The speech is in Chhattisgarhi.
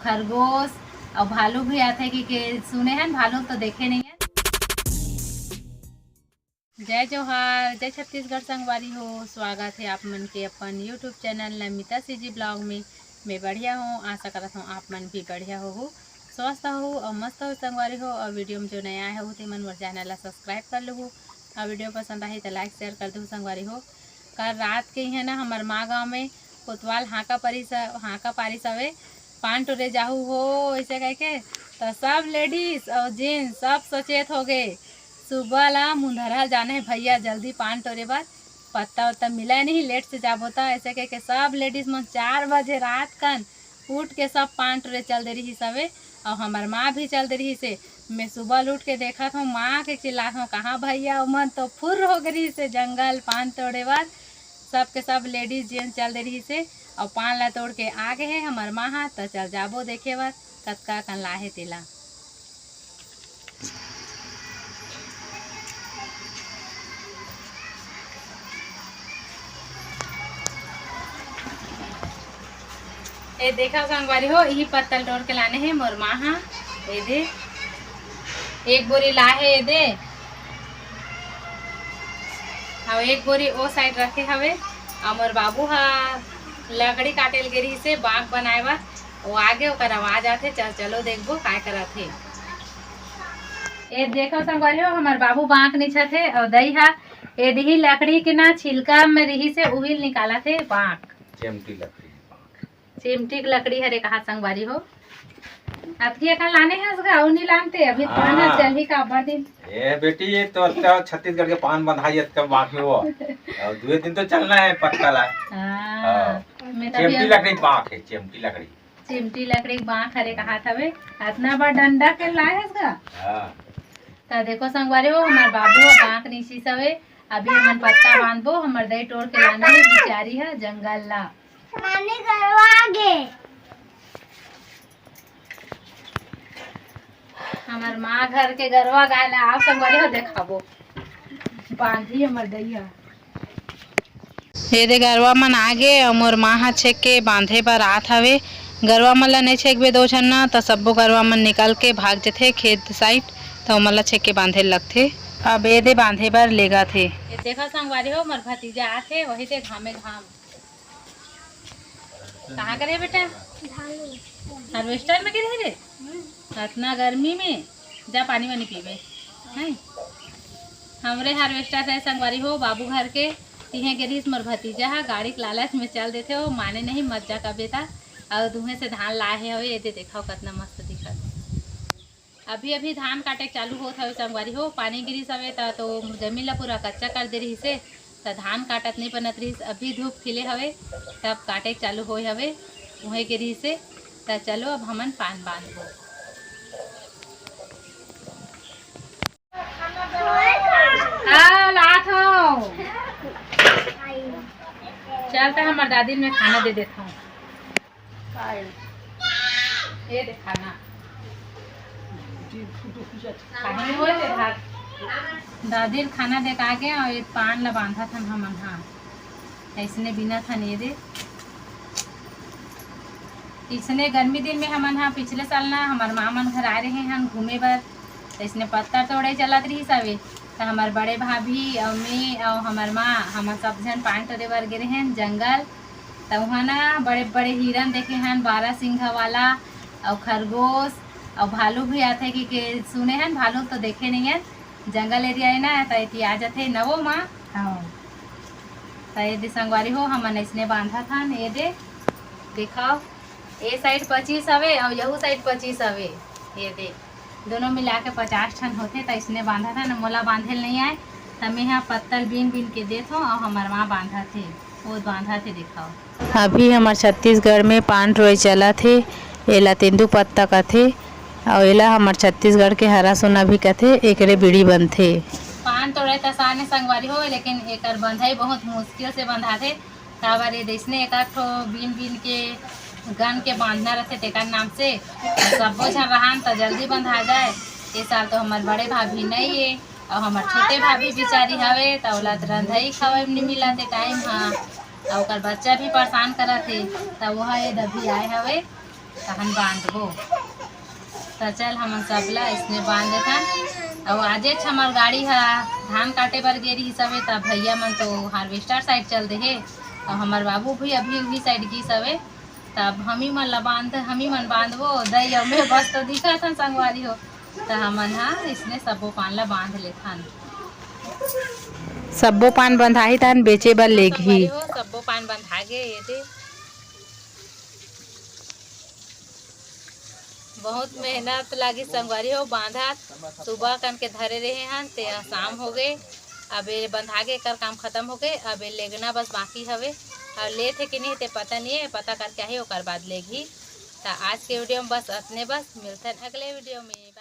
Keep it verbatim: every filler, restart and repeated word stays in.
खरगोश अउ भालू भी आथे कि के सुने हन, भालू तो देखे नहीं है। जय जोहार, जय छत्तीसगढ़ संगवारी हो, स्वागत है आप मन के अपन YouTube channel Namita CG blog में। मैं बढ़िया हूँ, आशा करत हूँ आप मन भी बढ़िया होहू, स्वस्थ होहू और मस्त हो संगवारी हो। और वीडियो में जो नया आए हो ते मन मोर चैनल ला सब्सक्राइब कर लूहू, और वीडियो पसंद आही तो लाइक शेयर कर दू संगवारी हो। कल रात के ही है ना, हमार माँ गाँव में कोतवाल हाँका परिस, हाँका पारिस हवे, पान टोरे जाहू हो ऐसे कह के। तो सब लेडीज और जेंट्स सब सचेत हो गए। सुबह ला मुंधरहा जाने है भैया, जल्दी पान टोरे बर, पत्ता उत्ता मिला नहीं, लेट से जाबो। तो ऐसे कह के सब लेडीज मन चार बजे रात कन उठ के सब पान टोरे चल दे रही सवे। और हमार माँ भी चल दे रही से। मैं सुबह उठ के देखत हूँ, माँ के चिल्लात हूँ, कहाँ भैया, ओमन तो फुर्र हो गए रही से जंगल पान तोड़े बर। सब के सब लेडीज जेंट्स चल दे रही से और पान ला तोड़ के आ गए हैं हमार माँ हा। तो चल जाबो देखे बर कतका कन लाहे तेला। ए देखा संगवारी हो, यही पत्तल टोर के लाने हे मोर माँ हा। ए दे, एक बोरी ला हे, ए दे, अउ एक बोरी ओ साइड रखे हवे। अउ मोर बाबू हा लकड़ी काटे ल गे रहिस हे बांक बनाए बर, वो आगे ओकर आवाज आथे। चल, चलो देखबो काय करत हे। ए देखो संगवारी हो, हमर बाबू बांक निछत हे अउ दई हा ए दिही लकड़ी के ना छिलका में रहिस हे, उही ल निकालत हे बांक। चेमटी लकड़ी। चिमटी के लकड़ी हरे कहा संगवारी हो। अतकी अकन लाने हस गा, अउ नी लानते, अभी हाँ। चलही का अब्बड़ दिन। ए बेटी, ये तो अतका छत्तीसगढ़ के पान बंधाई अतका बांक में वो। और दुए दिन तो चलना है पत्ता ला। हाँ। हाँ। मैं तभी चिमटी अब लकड़ी बांक है, चिमटी लकड़ी। चिमटी लकड़ी बांक हरे कहा थवे, अतना बड़ डंडा के लाए हस गा। हाँ। त देखो संगवारी हो, हमार बाबू ह बांक निसिस हवे, अभी हमन पत्ता बांधबो, हमर दई टोर के लाने हे बिचारी ह जंगल ला। नानी गरवा गे। हमर माँ घर के गरवा गाय ला आप संगवारी हो देखाबो। बांधी हमर दई हा। ए दे गरवा मन आगे अउ मोर माँ हा छेक के बांधे बर आत हवे। गरवा मन ला नइ छेकबे दो झन ना, त सब्बो गरवा मन निकल के भाग जथे खेत साइड, त ओमन ला छेक के बांधे लगथे। अब ए दे बांधे बर लेगा थे। ये देखो संगवारी हो, मोर भतीजा आत हे, वही दे घामे घाम। कहाँ करे बेटा? हार्वेस्टर में गिरे रे? अतना गर्मी में जा पानी वानी पीबे, हैं? हमरे हार्वेस्टर है संगवारी हो, बाबू घर के, तिहे गिरिस मोर भतीजा हा, गाड़ी के लालच में चल देथे, वो माने नहीं, मत जा कबे ता। अउ दुहे से धान लाए हे हवे, ये दे देखाओ कतना मस्त दिखत। अभी अभी धान काटे के चालू होत हवे संगवारी हो, पानी गिरिस हवे त तो जमीन ला पूरा कच्चा कर दे रहिस हे, त धान काटत नइ बनत रहिस। अभी धूप खिले हवे तब काटे के चालू होए हवे, उहे गिरिस हे। त चलो अब हमन पान बांधबो। आओ, लात हो। चल त हमर दादी में खाना दे देत हूँ। ये देखा ना। खाही होए ते भात। दादी ल खाना दे के आगे अउ ये पान ला बांधत हन हमन हा। अइसने बिनत हन ये दे। इसने गर्मी दिन में हमन हा पिछले साल ना हमर माँ मन घर आए रहे हन घूमे बर। त इसने पत्ता तोड़े चलत रहिस हवे। त हमर बड़े भाभी अउ मैं अउ हमर माँ, हमन सब झन पान टोरे बर गे रहेन जंगल। त उहाँ ना बड़े-बड़े हिरन देखे हन, बारह सिंघा वाला, अउ खरगोश, अउ भालू भी आथे कि के सुने हन, भालू तो देखे नइ हन। जंगल एरिया हे ना, त एती आ जाथे नवो माँ। हाँ। त ये दे संगवारी हो, हमन अइसने बांधत हन, ये दे, देखाओ, ए साइड पच्चीस हवे, अउ यहू साइड पच्चीस हवे, ये दे। दोनों मिला के पचास ठन होथे, त इसने बांधत हन। मोला बांधे ल नइ आय, त मेंहा पत्तल बीन बीन के देत हौं, अउ हमर माँ बांधत हे, वो बांधत हे, देखाओ। अभी हमर छत्तीसगढ़ में पान टोरे चलत हे, एला तेंदू पत्ता कथे, अउ एला हमर छत्तीसगढ़ के हरा सोना भी कथे, एकरे बीड़ी बनथे। पान टोरे त आसान हे संगवारी हो, लेकिन एकर बंधई बहुत मुश्किल से बंधाथे। काबर ये दइसने एक आध ठो बीन बीन के गन के बांधना रथे तेकर नाम से, सब्बो झन रहन त जल्दी बंधा जाए। ए साल तो हमर बड़े भाभी नइ हे, अउ हमर छोटे भाभी बिचारी हवे, त ओला त रंधई खवई म नइ मिलत हे टाइम ह, अउ ओकर बच्चा भी परेशान करत हे, त ओह ये दभी आए हवे। तहन बांधबो। त चल, हमन सबला इसने बांध देथन। अउ आजेच हमर गाड़ी ह धान काटे बर गे रिहिस हवे, त भैया मन तो हार्वेस्टर साइड चल दे हे, अउ हमर बाबू भी अभी उही साइड गिस हवे। तब हमी मन ला बांध, हमी मन बांधबो, दई अउ मैं बस तो दिखत हन संगवारी हो। त हमन ह इसने सब्बो पान ला बांध लेथन। सब्बो पान बंधाही तहन बेचे बर लेगही। संगवारी हो, सब्बो पान बंधा गे, ये दे। बहुत मेहनत लागी संगवारी हो, बांधत सुबह कन के धरे रहे हन, ते शाम हो गए। अब ये बंधा के एकर काम खत्म हो गए। अब ये लेगना बस बाकी हवे, और लेत हे कि नहीं ते पता नहीं है, पता करके आही ओकर बाद लेगही। त आज के वीडियो में बस अतने, बस मिलथन अगले वीडियो में।